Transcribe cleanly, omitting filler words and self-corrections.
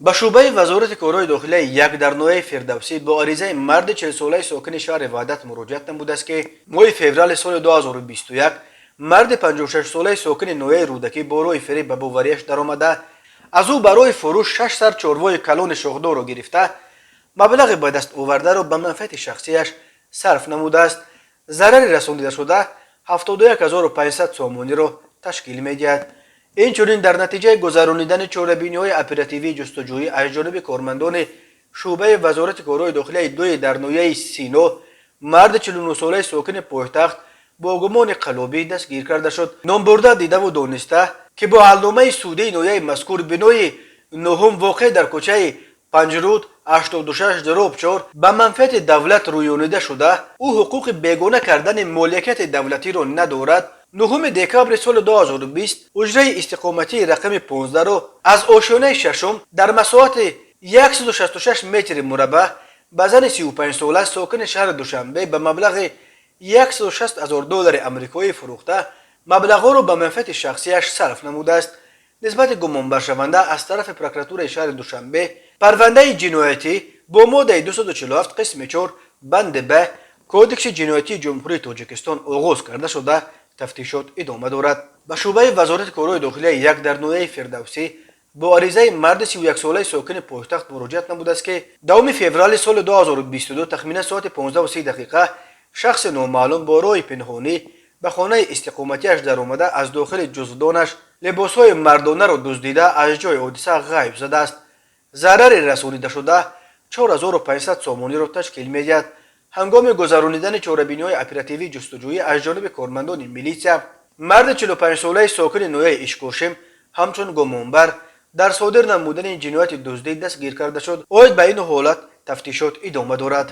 Ба шӯъбаи Вазорати корҳои дохилияи як дар ноҳияи Фирдавсӣ бо аризаи марди 40-солаи сокини шаҳри Ваҳдат муроҷиат намудааст, ки моҳи феврали соли 2021 марди 56-солаи сокини ноҳияи Рӯдакӣ бо роҳи фиреб ба бовариаш даромада, аз ӯ барои фурӯш шаш сар чорвои калони шохдорро гирифта, маблағи ба даст овардаро ба манфиати шахсияш сарф намудааст. Зарари расонидашуда 71 500 сомониро ташкил медиҳад. Инчунин, дар натиҷаи гузаронидани чорабиниҳои оперативии ҷустуҷӯӣ аз ҷониби кормандони шӯъбаи Вазорати корҳои дохилияи дуи дар ноҳияи Сино марди 49-солаи сокини пойтахт бо гумони қаллобӣ дастгир карда шуд. Номбурда дидаву дониста, ки бо ҳалномаи судии ноҳияи мазкур бинои нуҳум, воқеъ дар кӯчаи Панҷруд, 86/4, ба манфиати давлат рӯёнида шуда, ӯ ҳуқуқи бегона кардани моликияти давлатиро надорад, 9 декабри соли 2020 ҳуҷраи истиқоматии рақами 15-ро аз ошёнаи шашум дар масоҳати 166 метри мураббаъ ба зани 35-сола сокини шаҳри Душанбе ба маблағи 160 ҳазор доллари амрикоӣ фурӯхта, маблағҳоро ба манфиати шахсияш сарф намудааст. Нисбати гумонбаршаванда аз тарафи прокуратураи шаҳри Душанбе парвандаи ҷиноятӣ бо моддаи 247, қисми 4, банди б Кодекси ҷиноятии Ҷумҳурии Тоҷикистон оғоз карда шуда, тафтишот идома дорад. Ба шӯъбаи Вазорати корҳои дохилияи як дар ноҳияи Фирдавсӣ бо аризаи марди 31-солаи сокини пойтахт муроҷиат намудааст, ки 10 феврали соли 2022 тахминан соати 15:30 дақиқа шахси номаълум бо роҳи пинҳонӣ ба хонаи истиқоматиаш даромада, аз дохили ҷузвдонаш либосҳои мардонаро дуздида, аз ҷои ҳодиса ғайб задааст. Зарари расонидашуда 4500 сомониро ташкил медиҳад. Ҳангоми гузаронидани чорабиниҳои оперативии ҷустуҷӯӣ аз ҷониби кормандони милитсия марди 45-солаи сокини ноҳияи Ишкошим ҳамчун гумонбар дар содир намудани ҷинояти дуздӣ дастгир карда шуд. Оид ба ин ҳолат тафтишот идома дорад.